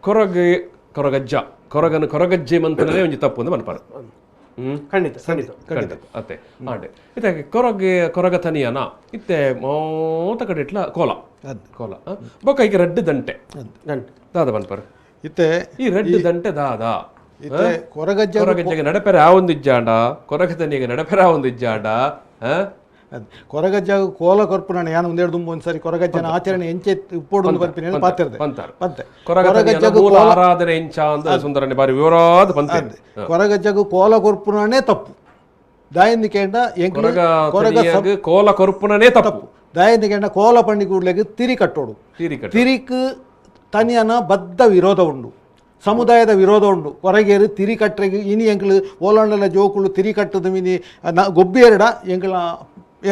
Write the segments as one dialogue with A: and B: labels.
A: ಕೊರಗೆ ಕೊರಗಜ್ಜ ಕೊರಗನ ಕೊರಗಜ್ಜೆ ಮಂತನೇ ಒಂಜಿ ತಪ್ಪು ಅಂತ ಮನ್ಪಾರ.
B: ಖಂಡಿತ ಖಂಡಿತ
A: ಖಂಡಿತ ಅತ್ತೆ ಆಂಡೆ ಇತ್ತೆ ಕೊರಗೆ ಕೊರಗ ತನಿಯನ ಇತ್ತೆ ಮೋತ ಕಡೆ ಇಟ್ಲ ಕೋಲ ಕೋಲ ಬೊಕ್ಕ ಈಗ ರಡ್ಡು ದಂಟೆ
B: ಗಂಟೆ
A: ದಾದ ಮನ್ಪಾರ.
C: ಇತ್ತೆ
A: ಈ ರಡ್ಡು ದಂಟೆ ದಾದ
C: ಇತ್ತೆ ಕೊರಗಜ್ಜ
A: ಕೊರಗಜ್ಜಗೆ ನಡಪೆರೆ ಆ ಒಂದು ಇಜ್ಜಾಂಡ, ಕೊರಗ ತನಿಯಗೆ ನಡಪೆರೆ ಆ ಒಂದು ಇಜ್ಜಾಂಡ.
C: ಕೊರಗಜ್ಜ ಕೋಲ ಕೊರ್ಪುನ ಯಾನ್ ಒಂದೆರಡು ದುಂಬು ಒಂದ್ಸರಿ ಕೊರಗಜ್ಜನ ಆಚರಣೆ ಎಂಚೆ ಉಪ್ಪೋಡು ಪನ್ಪಿನ ಪಾತಿರ್ದೆ ಪಂತೆ.
A: ಕೊರಗಜ್ಜಗ ಆರಾಧನೆ ಎಂಚ ಅಂದ ಸುಂದರನೆ ಬಾರಿ ವಿವರಾದ ಪಂತೆ.
C: ಕೊರಗಜ್ಜಗ ಕೋಲ ಕೊರ್ಪುನೇ ತಪ್ಪು ದಾಯಿಂದ ಕೇಂಡ
A: ಕೊರಗ ಕೋಲ ಕೊರ್ಪುನೇ ತಪ್ಪು
C: ದಾಯಿಂದ ಕೇಂಡ ಕೋಲ ಪಂಡಿ ಕೂಡ್ಲೆಗ್ ತಿರಿ ಕಟ್ಟೋಡು. ತಿರಿಕ್ ತನಿಯನ ಬದ್ಧ ವಿರೋಧ ಉಂಡು, ಸಮುದಾಯದ ವಿರೋಧ ಉಂಡು. ಕೊರಗೇರು ತಿರಿ ಕಟ್ಟರೆಗೆ ಇನಿ ಎಂಕ್ಲು ಓಲಾಂಡಲ ಜೋಕುಳು ತಿರಿ ಕಟ್ಟದ ಮಿನಿ ಗೊಬ್ಬಿಯರಡ ಎಂಕ್ಲ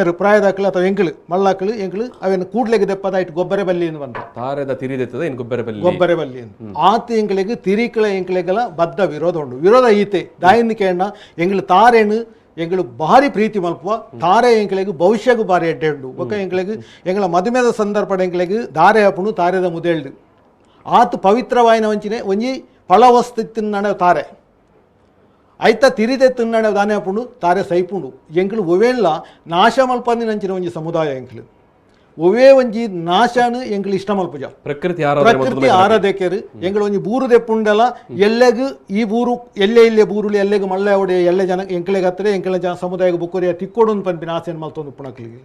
C: ಏರು ಪ್ರಾಯದಾಕ್ಲು ಅಥವಾ ಎಂಕ್ಲು ಮಳ್ಳಾಕ್ಲು ಎಂಕ್ಲು ಅವೇನು ಕೂಡ್ಲೆಗೆ ದೆಪ್ಪದ ಇಟ್ಟು ಗೊಬ್ಬರ ಬಲ್ಲಿ ಎಂದು ಬಂದ
A: ತಾರೆದ ತಿರಿದೆತ್ತದ ಇನ್ನು ಗೊಬ್ಬರ ಬಲ್ಲಿ
C: ಗೊಬ್ಬರ ಬಲ್ಲಿ ಎಂದು ಆತ ಎಂಕ್ಲೆಗ್ ತಿರಿಕಳ ಎಂಕ್ಲೆಗೆಲ್ಲ ಬದ್ಧ ವಿರೋಧ ಉಂಡು. ವಿರೋಧ ಈತೆ ದಾಯಿಂದ ಕೇಂಡ ಎಂಗ್ಳು ತಾರೇನು ಎಂಗಳು ಭಾರಿ ಪ್ರೀತಿ ಮಲ್ಪುವ ತಾರೆ ಎಂಕ್ಲೆಗ್ ಭವಿಷ್ಯಗೂ ಭಾರಿ ಎಡ್ಡೆ ಉಂಡು. ಬೊಕ್ಕ ಎಂಕ್ಲೆಗ್ ಎಂಗಳ ಮದುಮೆದ ಸಂದರ್ಭ ಎಂಕ್ಲೆಗ್ ದಾರೆ ಅಪ್ಪುನು ತಾರೆದ ಮುದೇಳ್ದು ಆತು ಪವಿತ್ರವಾಯಿನ ವಂಚಿನೆ ಒಂಜಿ ಫಲವಸ್ತು ತಿನ್ನಣ ತಾರೆ ಐತ ತಿರಿದೆ ತಿನ್ನಣ ದಾನೆ ಅಪ್ಪುಂಡು ತಾರೆ ಸೈಪುಂಡು. ಎಂಕ್ಲು ಒವೇಳ್ಲ ನಾಶ ಮಲ್ಪಂದಿನಂಚಿನ ಒಂಜಿ ಸಮುದಾಯ ಎಂಕ್ಲು ಒವೇ ಒಂಜಿ ನಾಶಾನು ಎಂಕ್ಲು ಇಷ್ಟ ಮಲ್ಪುಜ.
A: ಪ್ರಕೃತಿ
C: ಪ್ರಕೃತಿ ಆರಾಧಕರು ಎಂಗಳು ಒಂಜಿ ಬೂರು ದೆಪ್ಪುಂಡಲ ಎಲ್ಲೆಗ್ ಈ ಬೂರು ಎಲ್ಲೆ ಇಲ್ಲೇ ಬೂರುಲಿ ಎಲ್ಲೆಗ್ ಮಲ್ಲೆ ಒಡೆ ಎಲ್ಲೆ ಜನ ಎಂಕ್ಲೆಗ್ ಹತ್ತಿರ ಎಂಕ್ಲೆ ಜನ ಸಮುದಾಯಕ್ಕೆ ಬುಕ್ಕೊರಿಯ ತಿಕ್ಕೊಡು ಪನ್ಪಿನ ಆಸೆಯನ್ನು ಮಲ್ತೊಂದು ಉಪ್ಪುನಕ್ಲಿಗೆ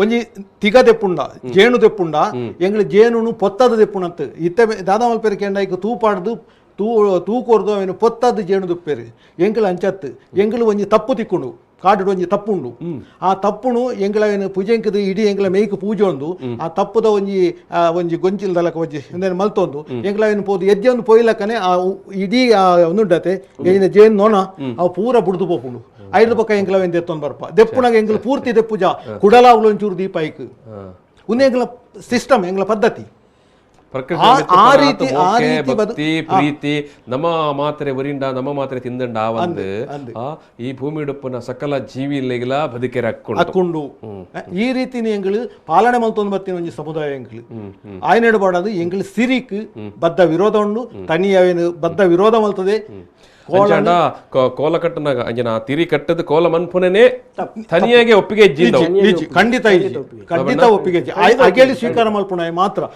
C: ಒಂಜಿ ತಿಗ ದೆಪ್ಪುಂಡ ಜೇನು ದೆಪ್ಪುಂಡ ಎಂಗ್ಳು ಜೇನುನು ಪೊತ್ತದ ದೆಪ್ಪುಣಂತ ಇತ್ತೆ ದಾದಾ ಮಲ್ಪೆರ್ ಕೇಂಡ ಐಕ್ ತೂಪಾಡ್ದು ತೂ ತೂಕೊರ್ದು ಅವೇನು ಪೊತ್ತದ ಜೇನು ದುಪ್ಪೇರು ಎಂಕ್ಲು ಅಂಚತ್ತು ಎಂಕ್ಲು ಒಂಜಿ ತಪ್ಪು ತಿಕ್ಕುಂಡು ಕಾಡು ಒಂಜಿ ತಪ್ಪುಂಡು. ಆ ತಪ್ಪುನು ಎಂಕ್ಲ ಪೂಜೆಂಕದ ಇಡೀ ಎಂಕ್ಲ ಮೇಯ್ಕ್ ಪೂಜೆ ಉಂಡು. ಆ ತಪ್ಪುದ ಒಂಜಿ ಒಂಜಿ ಗೊಂಚಿಲ್ದಲಕ ಒಂಜಿ ಒಂದೇನು ಮಲ್ತೊಂದು ಎಂಕ್ಲ ಏನು ಪೋದು ಎಜ್ಜೆ ಒಂದು ಪೊಯ್ಲಕ್ಕನೆ ಆ ಇಡೀ ಒಂದುಂಡತೆ ಎಂಜಿನ ಜೇನು ನೋಣ ಅವು ಪೂರ ಬುಡ್ದು ಪೋಪುಂಡು. ಐದು ಪಕ್ಕ ಎಂಕ್ಲ ಏನು ದೆತ್ತೊಂದು ಬರ್ಪ ದೆಪ್ಪುನಾಗ ಎಂಕ್ಲ ಪೂರ್ತಿ ದೆಪ್ಪುಜ ಕುಡಲಾವ್ಲು ಒಂಚೂರು ದೀಪ ಐಕ್ ಉಂದು ಎಂಕ್ಲ ಸಿಸ್ಟಮ್ ಎಂಕ್ಲ ಪದ್ಧತಿ.
A: ಭಕ್ತಿ ಪ್ರೀತಿ ನಮ್ಮ ಮಾತ್ರೆ ಒರಿಂಡ ನಮ್ಮ ಮಾತ್ರೆ ತಿಂದಂಡ ಒಂದು ಈ ಭೂಮಿ ಉಡುಪನ ಸಕಲ ಜೀವಿ ಇಲ್ಲೆಗಿಲ ಬದುಕೆರ
C: ಅಕ್ಕೊಂಡು ಈ ರೀತಿ ಎಂಗಳು ಪಾಲನೆ ಮಲ್ತೊಂದು ಬತ್ತಿನ ಒಂಜಿ ಸಮುದಾಯ ಎಂಗಳು ಆಯ್ನೆಡಬಾಡದು ಎಂಗಳು ಸಿರಿಕ್ ಬದ್ಧ ವಿರೋಧ ಉಂಡು ತನಿ ಅವೇನು ಬದ್ಧ ವಿರೋಧ ಮಲ್ತದೆ.
A: ಕೋಲ ಕಟ್ಟನಾಗ ಅಂಜನ ತಿರಿ ಕಟ್ಟದ ಕೋಲ ಮನ್ಪುನೇ ತನಿಯಾಗೆ ಒಪ್ಪಿಗೆ
C: ಖಂಡಿತ ಖಂಡಿತ ಒಪ್ಪಿಗೆ ಅಗೇಳಿ ಸ್ವೀಕಾರ ಮಲ್ಪುಣ ಮಾತ್ರ.